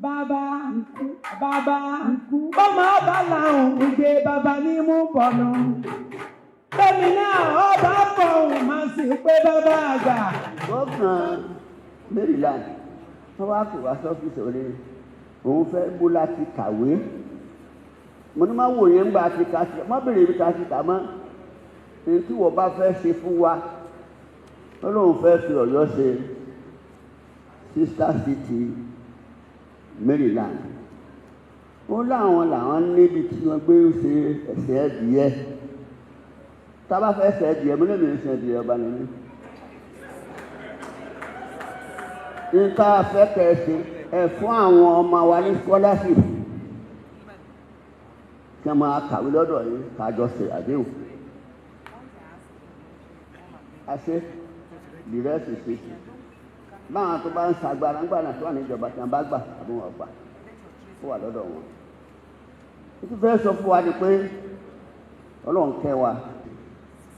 Bàbá, bàbá, ọmọ ọba làwọn ìgbé bàbá ní mú bọ̀nà. Bẹ́ẹ̀ni náà ọba fọ̀hún máa sì pé bàbá àgbà. Gómìnà Maryland wọ́n wá pè wá sọ́fíìsì, òní òun fẹ́ gbó láti kàwé. Mo ní má wò yẹn ń gba àti kà sí, má bèrè ibi ká ti kà mọ́ ní tí wọ́n bá fẹ́ ṣe fún wa. Ó lóun fẹ́ fi Ọ̀yọ́ ṣe sister city Maryland. Ó láwọn làwọn níbi tí wọ́n gbé ń ṣe ẹ̀sẹ̀ ẹ̀dìyẹ. Tá a bá fẹ́ ṣe ẹ̀dìyẹ, mo lè mi ṣe ẹ̀dìyẹ ọba nìyẹn. Nǹkan afẹ́kẹ̀ẹ́sì ẹ̀ fún àwọn ọmọ wa ní scholarship kí wọ́n máa kàwé lọ́dọ̀ yìí, kájọ ṣe àdéhùn. Àṣẹ the rest is history. Báwọn tó bá ń ṣàgbára ńgbà náà tó wà níjọba, tí wọ́n bá gbà àbí wọn gbà, ó wà lọ́dọ̀ wọn. Ó tún fẹ́ sọ fún wa ni pé Ọlọ́run kẹ́ wa,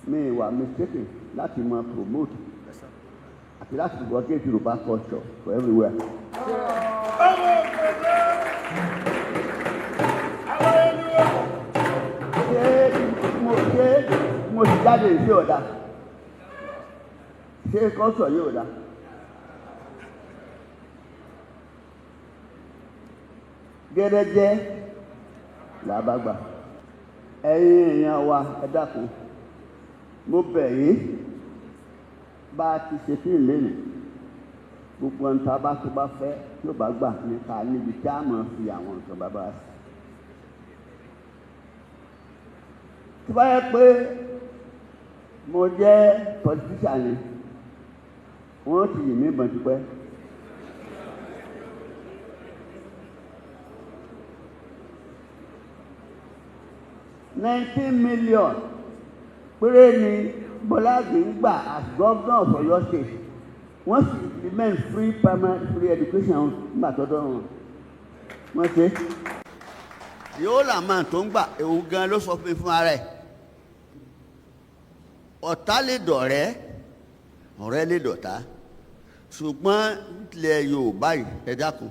mi wà mistaken láti máa promote àti láti propagate Yorùbá culture for everywhere. Ṣé mo ti jáde sí ọ̀dà? Ṣé culture yóò dá? Gẹ́rẹ́jẹ́ làbàgbà. Ẹ̀yin èèyàn wa, ẹ dákun, mo bẹ̀ yín. Bá a ti ṣe fíìmù lẹ́nu, gbogbo ohun tá a bá tó bá fẹ́ tí ó bá gbà ní ká níbi tí a máa fi àwọn nǹkan bàbá sí. Tí bá yẹ pé mo jẹ́ politician ni, wọ́n ti yìn mí ìbọn tipẹ́. 19 million péré ni Bọ́lá Ìgè ń gbà as governor of Ọ̀yọ́ State. Wọ́n sì implement free primary, free education nígbà tó dọ̀ wọn. Wọ́n ṣe. The whole amount tó ń gbà, òun gan ló sọ fún mi fún ara ẹ̀. Ọ̀tá lè dọ̀rẹ́, ọ̀rẹ́ lè dọ̀tá, ṣùgbọ́n ilẹ̀ Yorùbá yìí, ẹ dákun,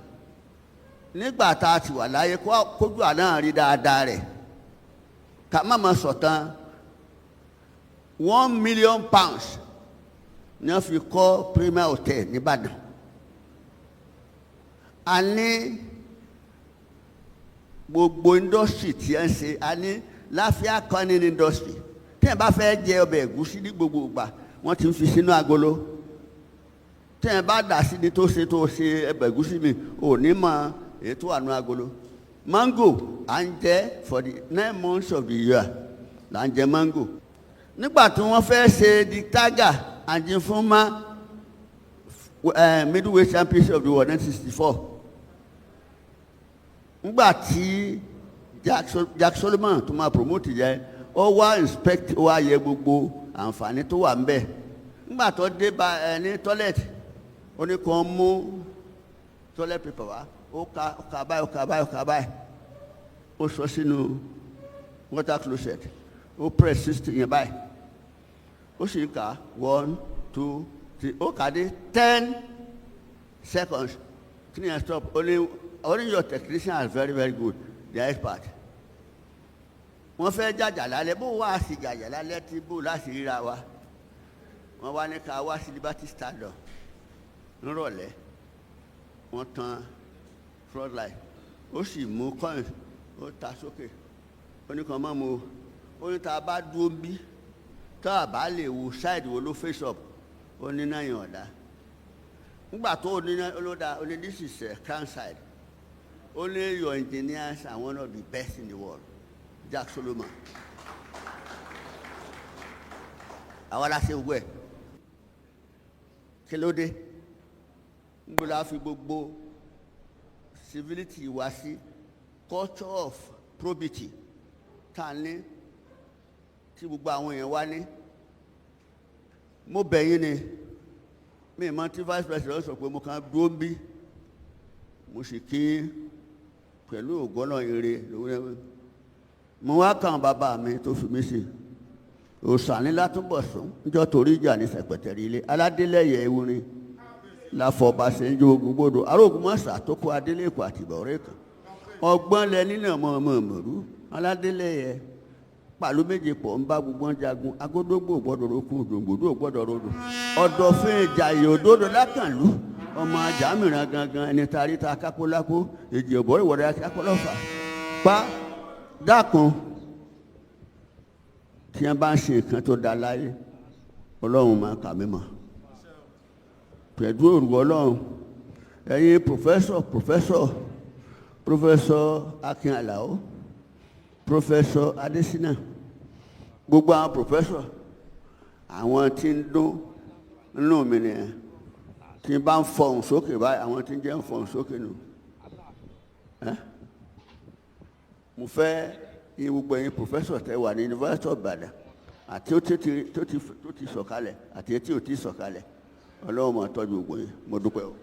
nígbà tá a ti wà láyé, kójú àná rí dáadáa rẹ̀, ká má ma sọ̀tàn. £1 million ní wọ́n fi kọ́ Premier Hotel nìbàdàn. A ní gbogbo industry tí ẹ ń ṣe, a ní Láfíà canning industry. Tí ẹ bá fẹ́ jẹ ọbẹ̀ ẹ̀gúsí ní gbogbo ìgbà, wọ́n ti ń fi sínú agolo. Tí ẹ bá dà sí ni tó ṣe tó ṣe ọbẹ̀ ẹ̀gúsí mi ò ní mọ èyí tó wà nínú agolo. Mango à ń jẹ for the 9 months of the year là ń jẹ mango. Nígbà tí wọ́n fẹ́ ṣe the Tiger and Jimfuma middleweight championship of the world, 1964, nígbà tí Jack Solomon tó máa promote yẹ, ó wá inspect, ó wá yẹ gbogbo àǹfààní tó wà ńbẹ̀. Nígbà tó dé bá ẹ ní toilet, ó ní kó mú toilet paper wá. Ó ka, ó ka báyìí, ó ka báyìí, ó ka báyìí, ó sọ sínú water closet, ó press 60 yẹn báyìí, ó sì ń kà one, two, three, ó kà dé 10 seconds, kí ni ẹ stop. Ó ní your technician are very very good, they are expert. Wọ́n fẹ́ jàjà lálẹ́, bó wá sí jàjà lálẹ́ tí bó láti ríra wa. Wọ́n wá ní ká wá sí Liberty Stadium nírọ̀lẹ́. Wọ́n tan floodlight, ó sì mú coin, ó ta sókè, ó ní kàn má mu. Ó ní tá a bá dúró ń bí, tá a bá lè wo side wo ló face up, ó ní náà yàn ọ̀dà. Nígbà tó o ní náà ló dá, ó ní this is a crown side. Ó ní your engineers are one of the best in the world. Jack Solomon, àwa la ṣe gbogbo ẹ̀. Kí ló dé? Níbo la fi gbogbo civility wá sí, culture of probity tá a ní, tí gbogbo àwọn èèyàn wá ní? Mo bẹ̀ yín ni. Mi mọ tí vice president sọ pé mo kàn dúró ń bí, mo sì kí pẹ̀lú ògbọ́nà ire lówó. Mo wá kàn bàbá mi tó fi mí sí òòsàn ní látúbọ̀sún níjọ́ torí ìjà ní sẹ̀pẹ̀tẹ̀rì ilé aládélẹ́yẹ ewúrin. Láfọ̀ọ́bàṣẹ́ ń jó ogun gbódò arógun mọ́sà tó kó adélé èkó àti ìbọ̀rẹ́ kan. Ọgbọ́n lẹ nínú ọmọ ọmọ mọ̀rú aládélé yẹ pàlú méje pọ̀ ń bá gbogbo ń jagun. Agódógbò gbọ́dọ̀ rókun, òdòǹgbòdò gbọ́dọ̀ rodò. Ọ̀dọ̀fin ìjàyè òdodo lákànlú, ọmọ ajá mìíràn gangan, ẹni tarí ta kákólákó èjì ọ̀bọ̀ ìwọ̀dà kákólọ́fà pa. Dákun, tí wọ́n bá ń ṣe nǹkan tó da láyé, Ọlọ́run máa kà mí mọ́ pẹ̀lú òrù Ọlọ́run. Ẹ̀yin professor, professor, Professor Akin Alao, Professor Adesina, gbogbo àwọn professor, àwọn tí ń dún nínú mi nìyẹn, tí n bá ń fọhùn sókè báyìí, àwọn tí ń jẹ́ ń fọhùn sókè nù. Ẹ́ mo fẹ́ yín, gbogbo ẹ̀yin professor tẹ́ wà ní University of Ibadan, àti tó ti sọ̀kalẹ̀ àti tí ò ti sọ̀kalẹ̀, Ọlọ́run máa tọ́jú gbogbo yín. Mo dúpẹ́ o.